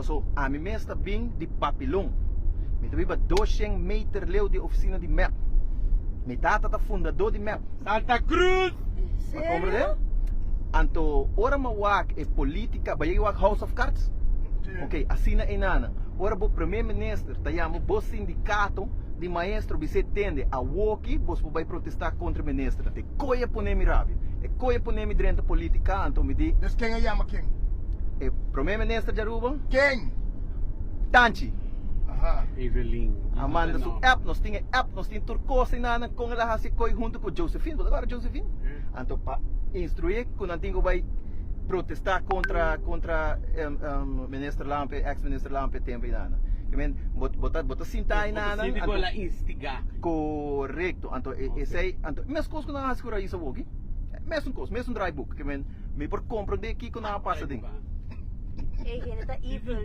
Paso ami mes ta bin di Papilon. Mi ta biba 200 meter leu di oficina di MEP. Mi tata ta fundador di MEP. Santa Cruz! Bo a comprende? Anto ora mi a wak e politica, bo a yega wak House of Cards? Ok, asina enanan. Ora bo Premier Minister ta yama bo sindicato di maestro bis'é tende awoki bos por bai protesta contra e minister. Anto e koe a pone mi rabia. E koe a pone mi drenta politica anto mi di. Dus ken a yama ken? E Prome Minister di Aruba. Ken? Tanchi. Aha. Evelyn. A manda su app, nos tin e app, nos tin tur cos enanan con el a haci koe hunto cu Josephine. Bo ta acorda Josephine? Anto pa instruí cu nan tin cu bai protesta contra contra Minister Lampe, ex Minister Lampe tempo enanan. Ke men bo bo ta bo ta sinta enanan. Bo ta sinti cu el a instiga. Corecto. Anto e esey anto mescos cu nan a haci cu Raisa awoki. Mesun cos, mesun draaiboek. Ke men mi por comprende kico nan a pasa den. E hende ta evil.